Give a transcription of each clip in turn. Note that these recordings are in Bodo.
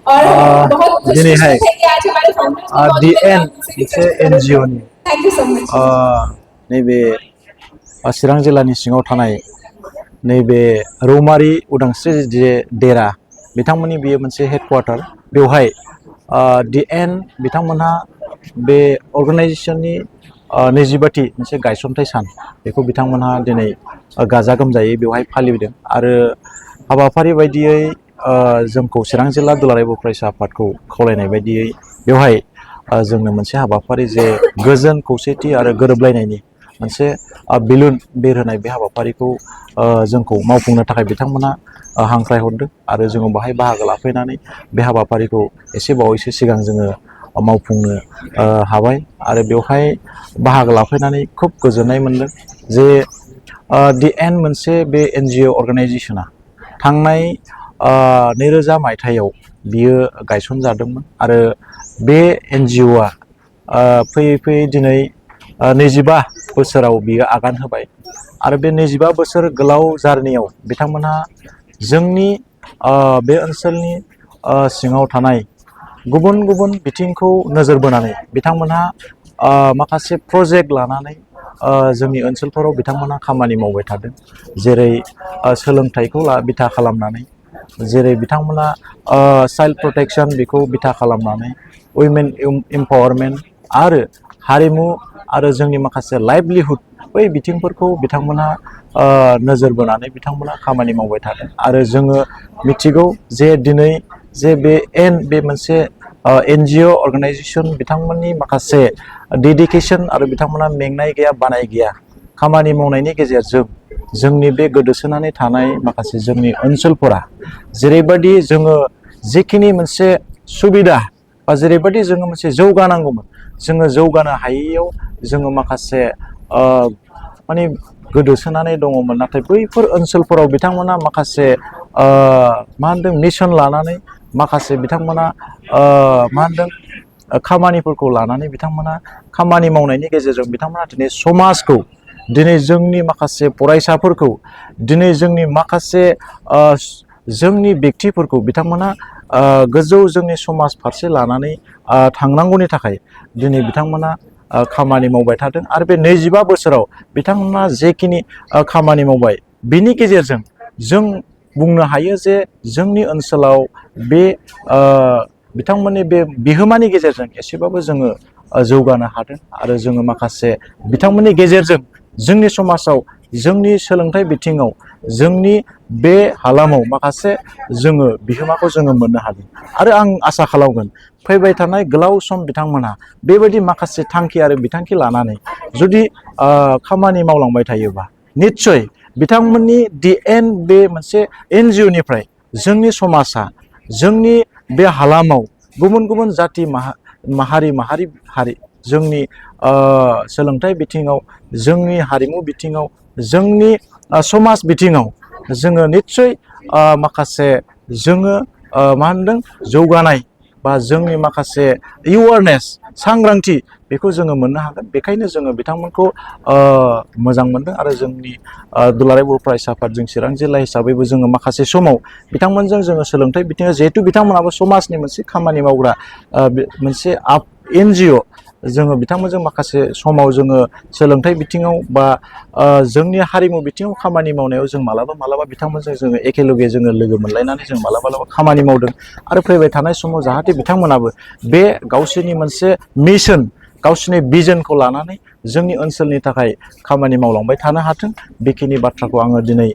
और बहुत खुश दिनै है हाय कि आज हमारे फाउंडर्स दी एन मोनसे NGO नि थैंक यू सो मच नैबे चिरां जिल्लानि सिङाव थानाय नैबे रौमारि उदांस्रि जे देरा बिथांमोननि बेयो मोनसे हेडक्वार्टार बेवहाय दी एन बिथांमोनहा बे अर्गानाइजेशननि 22थि मोनसे गायसनथाइ सान बेखौ बिथांमोनहा दिनै गाजा गोमजायै बेवहाय फालिदों आरो हाबाफारि बायदियै जोंखौ चिरां जिल्ला दुलाराय बर' फरायसा आफादखौ खावलायनाय बायदियै बेवहाय जोंनो मोनसे हाबाफारि जे गोजोन खौसेथि आरो गोरोबलायनायनि मोनसे बिलुन बिरहोनाय बे हाबाफारिखौ जोंखौ मावफुंनो थाखाय बिथांमोना हांख्राय हरदों आरो जोङो बाहाय बाहागो लाफैनानै बे हाबाफारिखौ एसे बावैसो सिगां जोङो मावफुंनो हाबाय आरो बेवहाय बाहागो लाफैनानै खूब गोजोननाय मोनदों जे दी एन मोनसे बे NGO अर्गानाइजेशना थांनाय 2000 मायथाइयाव बियो गायसनजादोंमोन आरो बे NGOआ फैयै फैयै दिनै 25 बोसोराव बियो आगान होबाय आरो बे 25 बोसोर गोलाव जार्नियाव बिथांमोनहा जोंनि बे ओनसोलनि सिङाव थानाय गुबुन गुबुन बिथिंखौ नोजोर बोनानै बिथांमोनहा माखासे प्रजेक्ट लानानै जोंनि ओनसोलफोराव बिथांमोनहा खामानि मावबाय थादों जेरै सोलोंथाइखौ बिथा खालामनानै जेरै बिथांमोना चाइल्ड प्रटेक्शन बेखौ बिथा खालामनानै वुमेन एम्पावारमेन्ट आरो हारिमु आरो जोंनि माखासे लाइभलिहुड बै बिथिंफोरखौ बिथांमोना नोजोर बोनानै बिथांमोना खामानि मावबाय थादों आरो जोङो मिथिगौ जे दिनै जे बे मोनसे NGO अर्गानाइजेशन बिथांमोननि माखासे डेडिकेशन आरो बिथांमोना मेंनाय गैया बानाय गैया खामानि मावनायनि गेजेरजों जोंनि बे गोदोसोनानै थानाय माखासे जोंनि ओनसोलफोरा जेरैबायदि जोङो जिखिनि मोनसे सुबिदा बा जेरैबायदि जोङो मोनसे जौगानांगौमोन जोङो जौगानो हायैयाव जोङो माखासे माने गोदोसोनानै दङमोन नाथाय बैफोर ओनसोलफोराव बिथांमोना माखासे मा होनदों मिशन लानानै माखासे बिथांमोना मा होनदों खामानिफोरखौ लानानै बिथांमोना खामानि मावनायनि गेजेरजों बिथांमोना दिनै समाजखौ दिनै जोंनि माखासे फरायसाफोरखौ दिनै जोंनि माखासे जोंनि व्यक्तिफोरखौ बिथांमोना गोजौ जोंनि समाज फारसे लानानै थांनांगौनि थाखाय दिनै बिथांमोना खामानि मावबाय थादों आरो बे 25 बोसोराव बिथांमोना जेखिनि खामानि मावबाय बिनि गेजेरजों जों बुंनो हायो जे जोंनि ओनसोलाव बे बिथांमोननि बे बिहोमानि गेजेरजों एसेबाबो जोङो जौगानो हादों आरो जोङो माखासे बिथांमोननि गेजेरजों जोंनि समाजाव जोंनि सोलोंथाइ बिथिङाव जोंनि बे हालामाव माखासे जोङो बिहोमाखौ जोङो मोननो हादों आरो आं आसा खालामगोन फैबाय थानाय गोलाव सम बिथांमोनहा बेबायदि माखासे थांखि आरो बिथांखि लानानै जुदि खामानि मावलांबाय थायोबा निश्चय बिथांमोननि दी एन बे मोनसे NGO निफ्राय जोंनि समाजा जोंनि बे हालामाव गुबुन गुबुन जाति हारि जोंनि सोलोंथाइ बिथिङाव जोंनि हारिमु बिथिङाव जोंनि समाज बिथिङाव जोङो निश्चय माखासे जोङो मा होनदों जौगानाय बा जोंनि माखासे एवारनेस सांग्रांथि बेखौ जोङो मोननो हागोन बेखायनो जोङो बिथांमोनखौ मोजां मोनदों आरो जोंनि दुलाराय बर' फरायसा आफाद जों चिरां जिल्ला हिसाबैबो जोङो माखासे समाव बिथांमोनजों जोङो सोलोंथाइ बिथिङाव जिहेथु बिथांमोनाबो समाजनि मोनसे खामानि मावग्रा मोनसे NGO जोङो बिथांमोनजों माखासे समाव जोङो सोलोंथाइ बिथिङाव बा जोंनि हारिमु बिथिङाव खामानि मावनायाव जों मालाबा बिथांमोनजों जोङो एखेलगे जोङो लोगो मोनलायनानै जों मालाबा खामानि मावदों आरो फैबाय थानाय समाव जाहाथे बिथांमोनाबो बे गावसोरनि मोनसे मिशन गावसोरनि भिजनखौ लानानै जोंनि ओनसोलनि थाखाय खामानि मावलांबाय थानो हाथों बेखिनि बाथ्राखौ आङो दिनै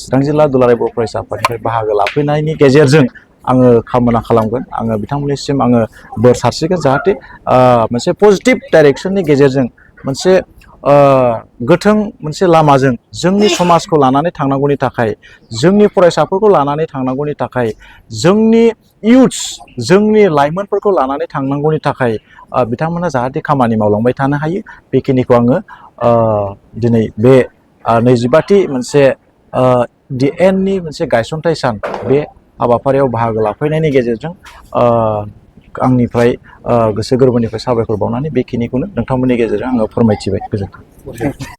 चिरां जिल्ला दुलाराय बर' फरायसा आफादनिफ्राय बाहागो लाफैनायनि गेजेरजों आङो कामना खालामगोन आङो बिथांमोननिसिम आङो बोर सारस्रिगोन जाहाथे मोनसे पजिटिभ डाइरेक्सननि गेजेरजों मोनसे गोथों मोनसे लामाजों जोंनि समाजखौ लानानै थांनांगौनि थाखाय जोंनि फरायसाफोरखौ लानानै थांनांगौनि थाखाय जोंनि इयुथ्स जोंनि लाइमोनफोरखौ लानानै थांनांगौनि थाखाय बिथांमोना जाहाथे खामानि मावलांबाय थानो हायो बेखिनिखौ आङो दिनै बे 25थि मोनसे दी एन नि मोनसे गायसनथाइ सान बे हाबाफारियाव बाहागो लाफैनायनि गेजेरजों आंनिफ्राय गोसो गोरबोनिफ्राय साबायखर बावनानै बेखिनिखौनो नोंथांमोननि गेजेरजों आङो फोरमायथिबाय गोजोन्थों।